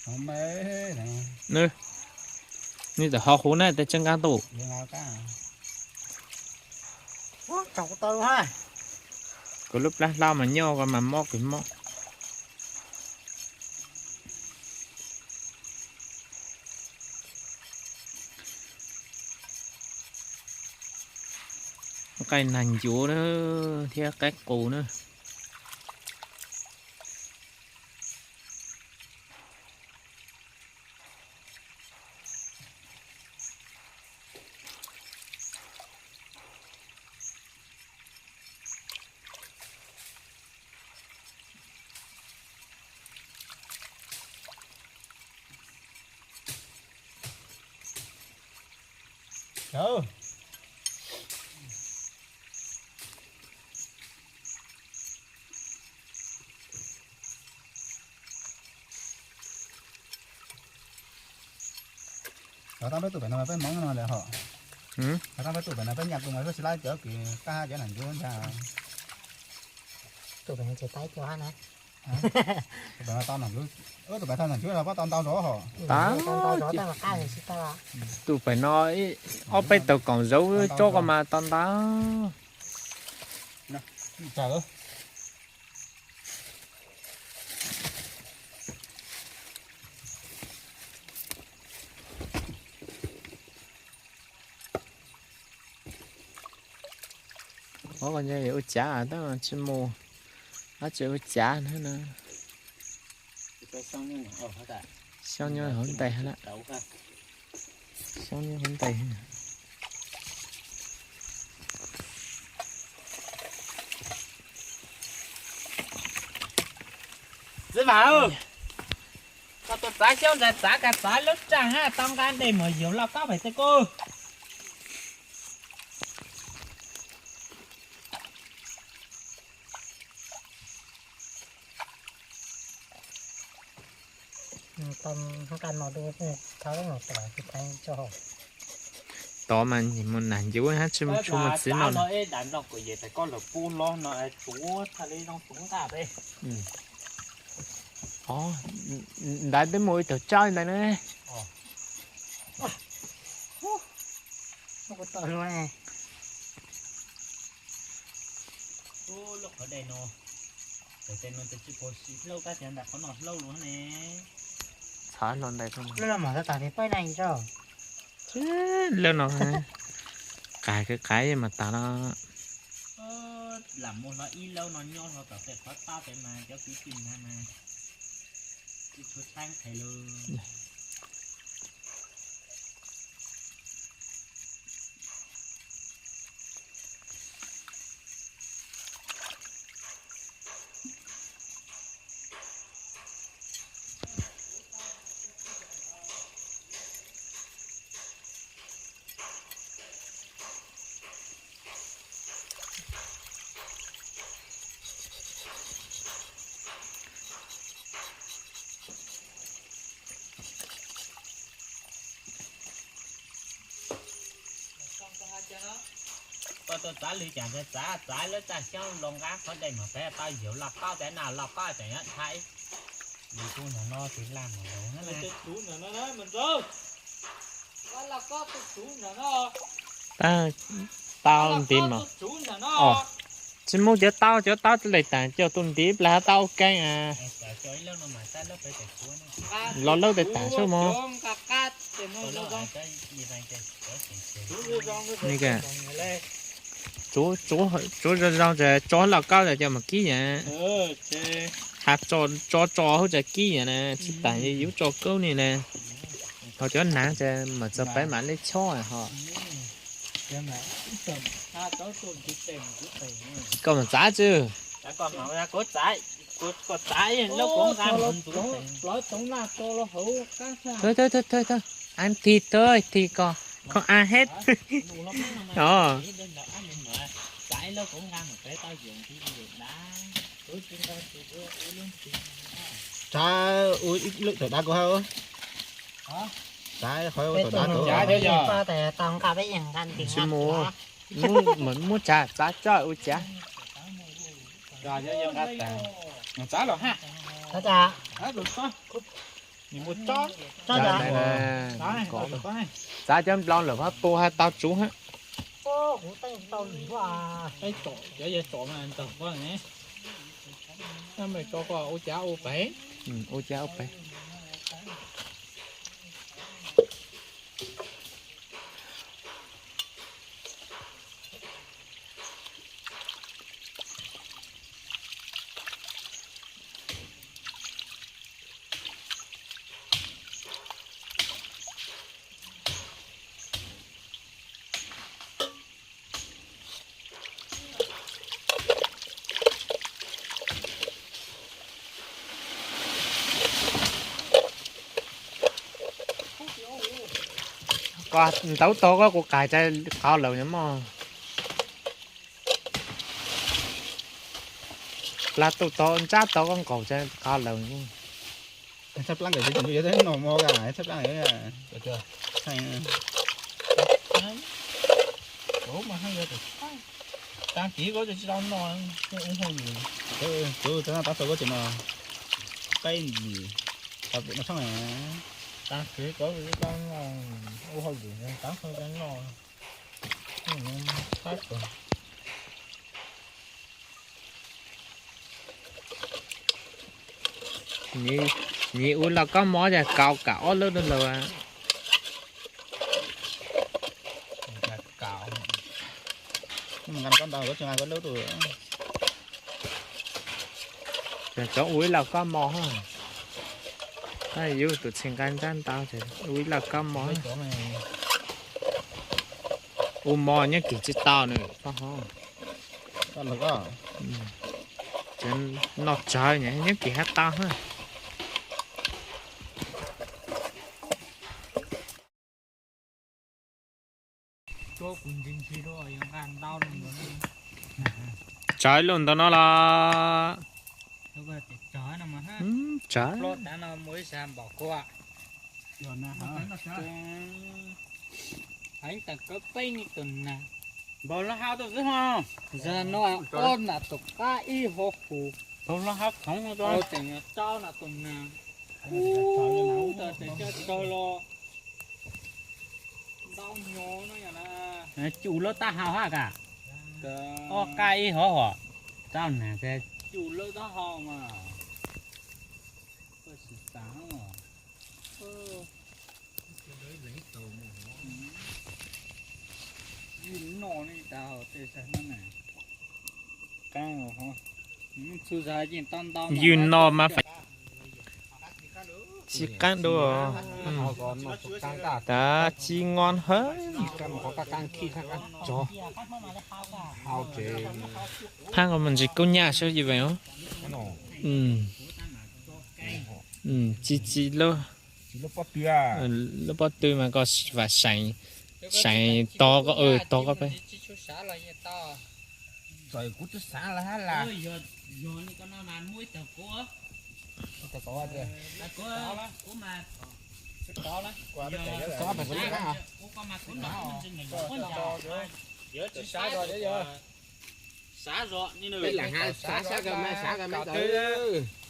Nws, nws tawm ho huv na, tej tseeb nqab ntuj. Kuv lub plab hlau mas nyob ko mas mob kws mob. Qaib nag ncuv na, thiab qaib qus na. Cov tau peb tus pem no peb Hmoob no lawm hos. Cov tau peb tus pem no peb nyam tus mas peb tsis laib cov kws qab cov nam ncuv ntag. Tus pem no tsis taib cov na. Tus pem no tau nam ncuv, tus pem tau nam ncuv los pob tau ntau zov hos. Tau ntau zov tab mas qab tsis tau. Tus pem no ob peb tawg koom zov tsob ko mas tau ntau. Ua cas tab tsis mus, dab tsi ua cas na. Xyoob nyob hauv ntej lawm. Xyoob nyob hauv ntej. Txiv Vam, koj tus txav xyoob ntawd txav kag txav lub raj hab tau nqa dej mus yug lauj kaub pem tej kub. Tod mas mus nam ncuv hab tsis tshua muaj txiv no. Ntawd twb mus ib tug tsawb ntawd na. Txhav hlo ntais. Lawv no qas kawg qas mas tas no. Lam muaj hlo ib laub no nyob hlo tom tej qhov tau pem mas cov kwv tij na mas tsis tshua txheeb qhe lawm. Koj tuaj txav lwm cas ntawd txav, txav lub txaj xyoob los nqa qhov dej mus pem tau yug lauj kaub ntawd na, lauj kaub tseem nyob dhau. Lwm tus ntawm no tus laj mus lawm na. Tau ntiv mas. Tsis muaj cov taub, cov taub le taag coj tuaj ntiv plag tau keeb. Los laub tej taag sub mog. Tsuav zoo zoo ces tso lauj kaub tas coj mus kib yam. Has tso tso hauv tsa kib yam na, tsis tas yus tso kaub ni na. Ho cov naav tas mas txog peb mam li chob ho. Koj mus txav tsi. Thawj thawj thawj thawj, ăn thì tôi thì có, không ăn hết. Ồ. Tsav ua ib lwm tawm dav kuv hab. Tsav qhov ua tawm dav kuv. Tsis mus, muab tsav txav tso ua tsav. Tsav los ha. Txav cov nploos lawm phab pua ha tau tsuv ha. Cov yog tsom mas ntawm koj ne. Tso koj ua cas ua pem. Ua cas ua pem. Koj ntaub tog koj kuv qais cai qhov lawm mog. Plag tug tog ntsab tog koj nqaus cai qhov lawm. Tshaj plaab ntawm tsis nco yuav tau noj mov ka, tshaj plaab. Tag kis koj tsis tau noj, ua hauj lwm. Kuv tau tav tau koj tseem no, qaib ntxim, tau pem no tshoob. Tag kis koj tsis tau noj, ua hauj lwm tav tau noj, qaib kos. Nyiv ua lauj kaub mov cas kaus kam ob lub rau lawm. Cov ua ib lauj kaub mov, yus tus txheej nqaij ntsab ntau ces ua ib lauj kaub mov. Ua mov nyob kis tsis tau nws. Noj tsawg nyob kis hab tau. Tsawg lub ntawd no los. Tsawg. Zag no ob nas tus qab ib hov hus, tseem rau nas tus nas, ub tau tes coj tsaug los ntau nyo no yog na. Cuj lub taub hau hab kas, ob qab ib hov hos, tau nas tes cuj lub taub hau mas. Ywg noj mas fais tsis qaab dua. Tsis nqos hab. Phaab ko mas ntsis kub nyaj sab yij vees. Tsis tsis lub pob tw mas koj vam seev, seev tog koj, tog koj peb.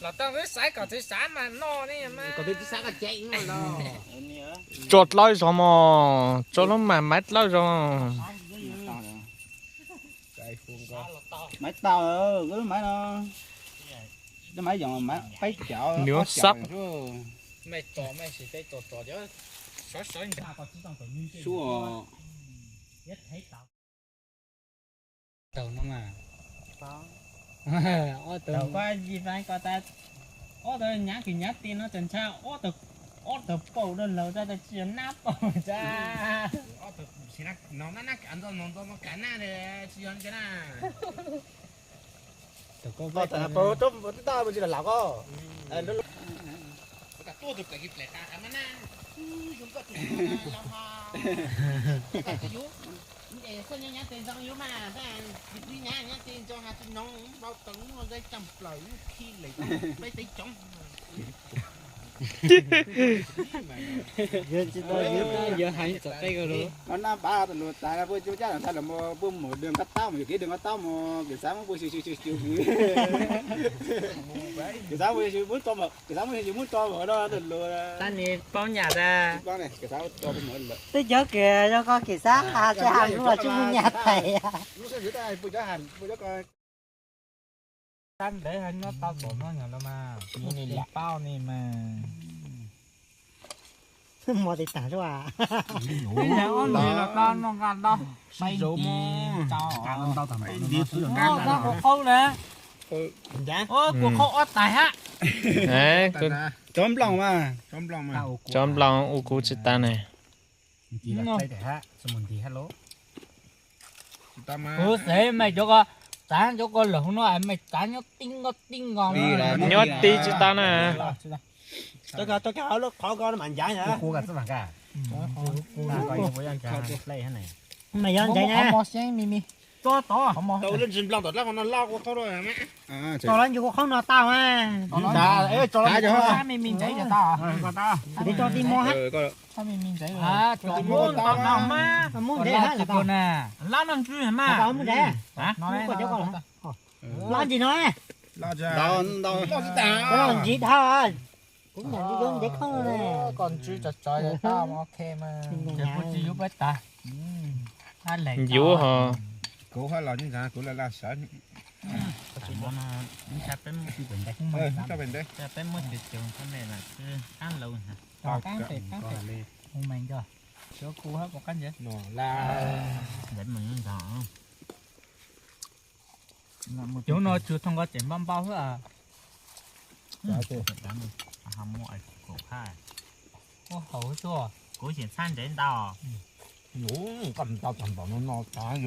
Los tau wb xaiv kom txiv xav mas noj ne mas. Tso dlawb zog mog, tso lub mas maiv dlawb zog. Maiv tau, wb lub maiv no, lub maiv yoos peb caug, nws ob caug sab. Taug no mas ob tug, ob tug nyav kws nyav ti no tseem ntshai ob tug, ob tug paum dua laug tag tsis yog nab paum tag. Yuav tsis tau yuav, yuav hais txog qe ko lawm. Noj nab npab tus lus tas puj cub cab los txhaj los puj mus dwg nqab taub mus, yuav kev dwg nqab taub mus, kev xav muab puj xyu xyu xyu xyu, kev xav muab xyu xyu muab tso, kev xav muab xyu xyu muab tso npaum no tus lus. Tab nis paub nyam tas. Twb cov kiag yog koj kev xav has tsis has lub los tsis muaj nyam tais. Tab ntev nyob tau tom no nyom los mas, paub ni mas. Mos tis tas luaj. Ib yam ob nig los tau noj nqa ntau. Sib zauv mog. Tau kuv qhaub na. Kuv qhaub ob tais hab. Cov nplooj mas. Cov nplooj ua kuv tsis tas ne. Kuv xav mej cov ko, txav cov ko lawm hauv no mej txav nyob tib nko tib nko. Nyob tib tsis tas na. Mej yog ntsaiv na. Tso tod. Tau lub ntsis nplooj tom dlab qhov no loj ua qhaub rau. Tso los ntsib kuv qhaub no tau mas. Tso me me ntsev tau. Tso tib mo hab. Muab ntsev hab lawm tau. Lab noj ntswg mas. Muab ntsev. Lab ntsis no. Lab ntsis dhau. Kuv nyam yuav ntsev koj no ne. Koj ntswg tso tso tau ok mas. Kuv tsis yuav pab tas. Yuav ho. Kuv hab los nyob ntawd kuv laj laj sawv. Peb muab cog cog teb, peb muab cog cog teb me lam xwb qab laus na. Hu me nco. Xyov kuv hab puas qab ntsev. Ntawd mas ntag. Cov no tsuas thooj nqo ces npab npab xwb. Ua haus xwb. Kuv xyem txhab ntsev ntau. Koj ntau tag npaum no no tas.